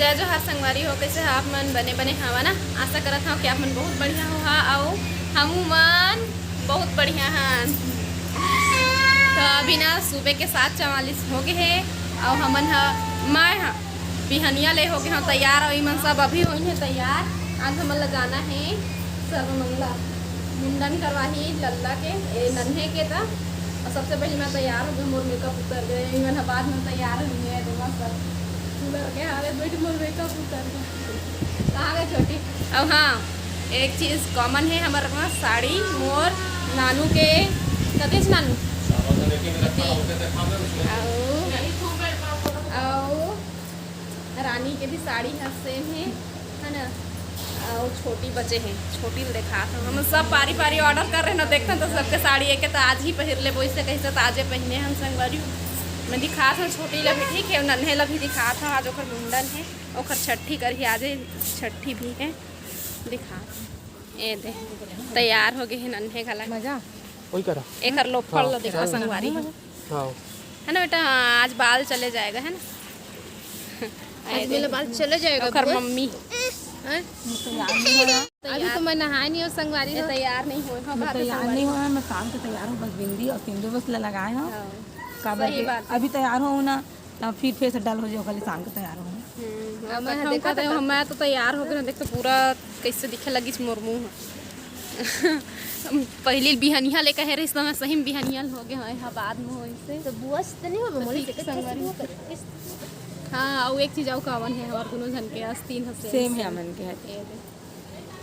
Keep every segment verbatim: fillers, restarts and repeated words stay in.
जय जोहार संगवारी हो, कैसे हो आप मन? बने बने हवा ना? आशा करत हव कि आप मन बहुत बढ़िया हो हा, अउ हमू मन बहुत बढ़िया हन। तो अभी ना सुबह के सात चवालीस हो गए हे, अउ हमन ह, मैं ह बिहनिया ले हो गए हव तैयार, अउ इमन सब अभी होई हे तैयार। आज हमन ला जाना हे सर्वमंगला, मुंडन करवाही लल्ला के, ए नन्हे के त। अउ सबसे पहले मैं तैयार हो गए, मोर मेकअप उतर गए, इमन ह बाद में तैयार होई हे, तो मस्त उतर के हावे बैठ मोर मेकअप उतर गए। कहाँ गए छोटी? अब हाँ, एक चीज कॉमन है हमर में, साड़ी मोर नानू के, कतेच नानू? अउ, अउ रानी के भी साड़ी है, सेम है, है ना? अउ छोटी बचे हैं, छोटी ल देखा था। हम सब पारी पारी ऑर्डर कर रहे ना, देखते हैं तो सबके साड़ी एक तो आज ही पहिर लेबो, इससे कैसे तो आजे पहिने हम संगवारी। मैं दिखा था छोटी ला भी, ठीक है, नन्हे ला भी दिखा था, आज ओकर मुंडन है, ओकर छठी करही, आजे छठी भी है। दिखा, ए दे, तैयार हो गए हैं नन्हे घला। मजा। वही करा। एकर लोफर हाँ। ला देखा संगवारी। हाँ। है ना बेटा? हाँ, आज बाल चले जाएगा, है ना? आज मेरा बाल चले जाएगा, ओकर बुआ। मम्मी। हैं? अभी तो मैं नहाए नहीं हूँ संगवारी ये हो। तैयार नहीं हुए। हाँ, मैं भाभी तैयार संगवारी नहीं हो। हुआ, मैं शाम से तैयार हूँ, बस बिंदी और सिंदूर बस लगाए हूँ। हाँ। काबर सही के बात है। अभी तैयार हो ना, तब फिर फेस डल हो जाए, खाली शाम के तैयार हो। हम्म, अब अब मैं कथम देखा का तो तैयार। हम, मैं तो तैयार हो गए, देख तो पूरा कैसे दिखे लगिस मोर मुंह। पहली बिहनिया ले कहे रहिस, तो मैं सही में बिहनिया हो गए हैं, हाँ, बाद में होइसे। तो बुआ से तो नहीं होबे, मोली ठीक से कैसे संगवारी। बुआ करे? हाँ, और एक चीज और कावन है, हमार दोनों जन के आस्तीन ह सेम सेम है, है। हमन के है। ये दे।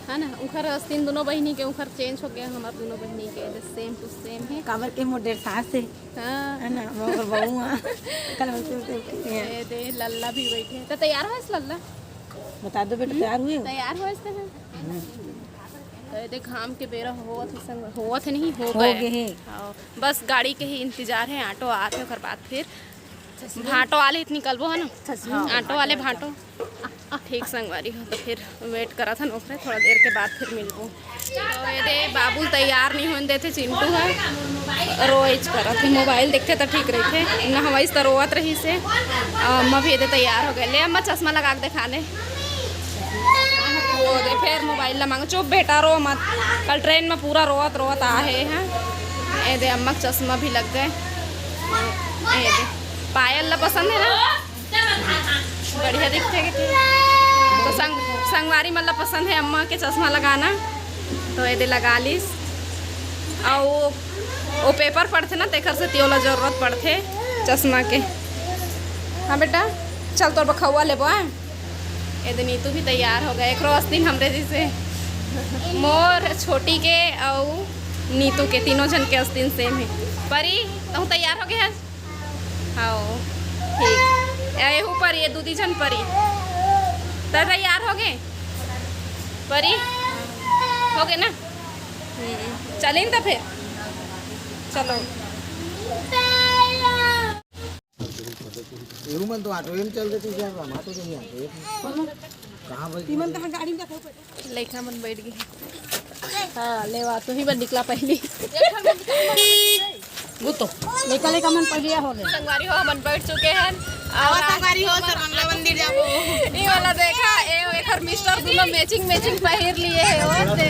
है ना, उखर आस्तीन दोनों बहिनी के, उखर चेंज हो गया, हमार दोनों बहिनी के, the same to same है। काबर के मोर डेढ़ सास है। हाँ। है ना, मोर बहू हाँ। कल हम सेम सेम करते हैं। ये दे, लल्ला भी बैठे। तो तैयार हो इस लल्ला? बता दो बेटा, हम्म? तैयार हुए हो? तैयार हो इस तरह? हम्म। तो ये देख, घाम के बेरा होवत है संग, होवत है नहीं, हो हो गए। गए हैं। हाँ, बस गाड़ी के ही इंतजार है, ऑटो आते ओकर बाद फिर भाटो वाले निकलबो है ना, चश्मा। ऑटो वाले भाटो। ठीक संगवारी हो, तो फिर वेट करत हन ओकरे, थोड़ा देर के बाद फिर मिलबो। तो ये दे बाबुल तैयार नहीं होन देथे, चिंटू है रोइच करत है, मोबाइल देखते तो ठीक रहते, नहवाइस तो रोवत रही से। अम्मा भी ये दे तैयार हो गए, ले अम्मा चश्मा लगा के दिखा दे। वो दे फिर मोबाइल ला मांगो, चुप बेटा रो मत, कल ट्रेन में पूरा रोवत रोवत आहे हैं। ये दे अम्मा के चश्मा भी लग गए, ये दे पायल ला पसंद है ना। बढ़िया दिखथे कि। तो संग, संगवारी मन ला पसंद है अम्मा के चश्मा लगाना, तो ये दे लगा लीस। अउ वो, वो पेपर पढ़थे ना, तेखर से ओला जरूरत पढ़थे चश्मा के। हाँ बेटा, चल तोर बखौवा लेबो, हाँ? ये दे नीतू भी तैयार हो गए, एकरो अस्तीन हमरे जैसे। मोर, छोटी के अउ नीतू के, तीनों जन के अस्तीन सेम है। परी, तहूँ तैयार हो गए है? हाँ, ठीक। ए, एहू परी, ये दूधी झन परी। त तैयार हो गए? परी? हो गए ना? हम्म, चलिन त फिर। चलो। एहू मन तो ऑटो में चल देती क्या? हम ऑटो नहीं आते। कहाँ भाई? तीमन तो गाड़ी में जाते। लइका मन बैठ गए। हाँ, लेवा, तू ही बर निकला पहली। वो तो लइका, लइका मन पहली हो ले। संगवारी हो, हमन बैठ चुके हैं। और संगवारी हो, सर्वमंगला मंदिर जाबो। ये वाला देखा, ए, एकर मिस्टर दोनों मैचिंग, मैचिंग पहिर लिए है, वो दे।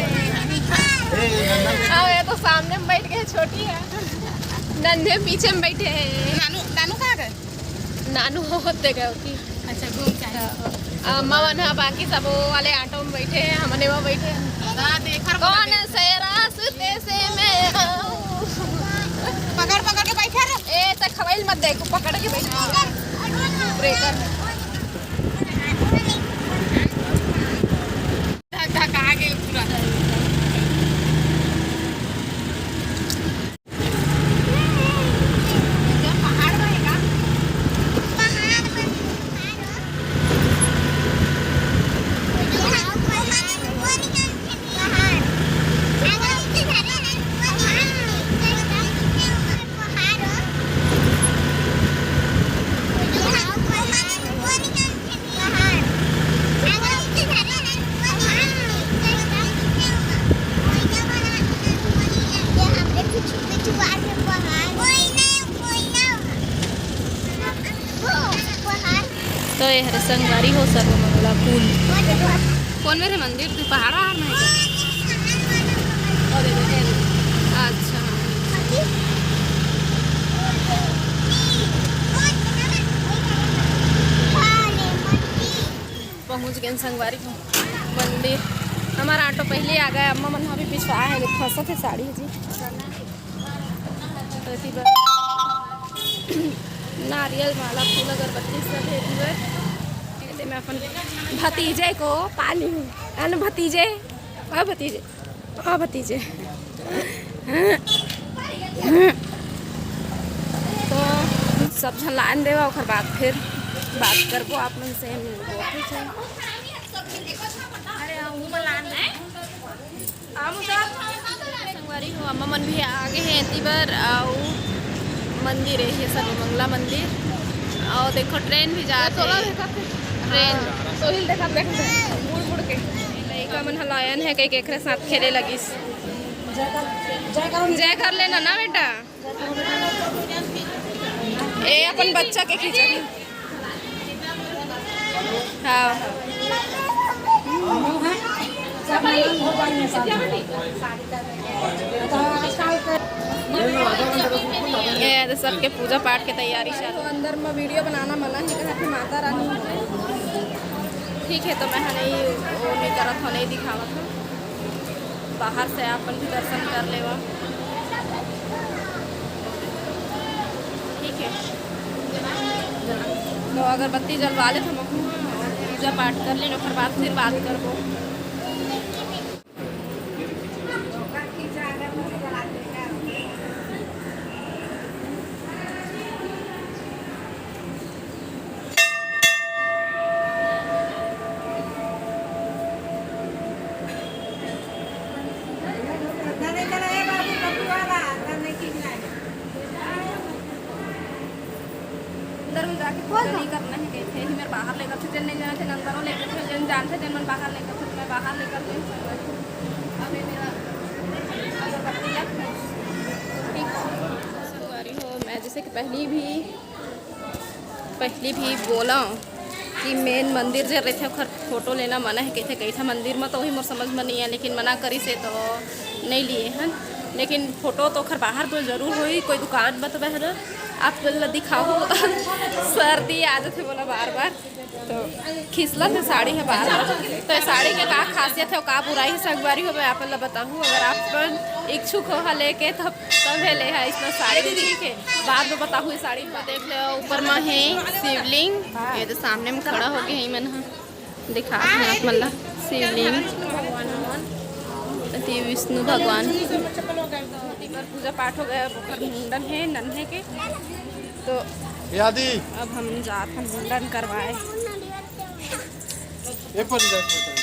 अब ये तो सामने में बैठ गए, छोटी है। नन्हे पीछे में बैठे हैं। नानू, नानू कहाँ गए? नानू होते गए होती। अच्छा, घूम के आए। अम्मा मन ह बाकी सब वो वाले ऑटो में बैठे हैं, हमने वो बैठे हैं। हाँ, देखा कौन है से रास्ते से मैं आऊं? पकड़, पकड़ के बैठे रहे। ए, तक खवाइल मत देखो, पकड़ के बैठे। ब्रेकर। ढक, ढक, आ गए पूरा। संगवारी हो, सर्वमंगला पुल। कौन मेरे मंदिर तू पहाड़ा हार में है क्या? अच्छा। पहुंच गए संगवारी हो मंदिर। हमारा ऑटो पहले आ गया, अम्मा मन अभी पिछवा है, फंसत है साड़ी जी। तो एती बर नारियल, माला, फूल, अगरबत्ती सब है एती बर। एती मैं अपन भतीजे को पानी, अन भतीजे, हाँ भतीजे, हाँ भतीजे। तो सब झन लान देवा, ओकर बाद फिर बात करबो आप मन से, मिलबो, ठीक है। संगवारी हो, अम्मा मन भी आ गए हैं एती बर। अउ मंदिर है ये सर्वमंगला मंदिर। अउ देखो, ट्रेन भी जात है। ट्रेन। हाँ, सोहिल देखा, देख ले, मुड़ मुड़ के। लइका मन ह lion है, कई केकरे साथ खेले लगिस। जय कर लेना ना बेटा। ए अपन बच्चा के खींचा। हाँ। ये तो सबके पूजा पाठ के तैयारी चल। तो अंदर में वीडियो बनाना मना है, कहा कि माता रानी। ठीक है, तो मैं नहीं, वो नहीं करत हो, नहीं दिखावत हो। बाहर से आप मन भी दर्शन कर लेवा। ठीक है, तो अगरबत्ती जलवा ले, हम पूजा पाठ कर लेन, ओकर बाद फिर बात करबो। अंदर में जाके पूजा नहीं करना है, कहते हैं, मेरे बाहर लेकर थे, जन नहीं जाना थे, अंदरों लेकर थे, जन जानते थे, मन बाहर लेकर थे, मैं बाहर लेकर गई। अभी मेरा अगरबत्ती लग गई। संगवारी हो, मैं जैसे कि पहली भी पहली भी बोला कि मेन मंदिर जे रहिथे, ओखर फोटो लेना मना है, कहिथे कई ठा मंदिर में, तो वही मोर समझ में नहीं है, लेकिन मना करिस हे तो नहीं लिए हन। लेकिन फोटो तो ओखर बाहर तो जरूर होही, कोई दुकान में तो बहना आप मन ला दिखाहू। सर्दी आ जाथे बोला बार बार, तो खिसलत हे साड़ी हे बार बार। तो ये साड़ी के का खासियत है, का बुराई है, संगवारी हो, मैं आप मन ला बताहूँ। अगर आप मन इच्छुक हो हा लेके, तब तभे ले हा इसमें साड़ी, ठीक है, बाद में बताहूँ ये साड़ी। तो देख ले, ऊपर में है शिवलिंग, ये तो सामने में खड़ा हो गए हैं मन हा, दिखा हैं आप मन ला शिवलिंग, अति विष्णु भगवान। पूजा पाठ हो गया, अब ओकर मुंडन है नन्हे के, तो यादी। अब हम जात हन मुंडन करवाए। ये पर जाए।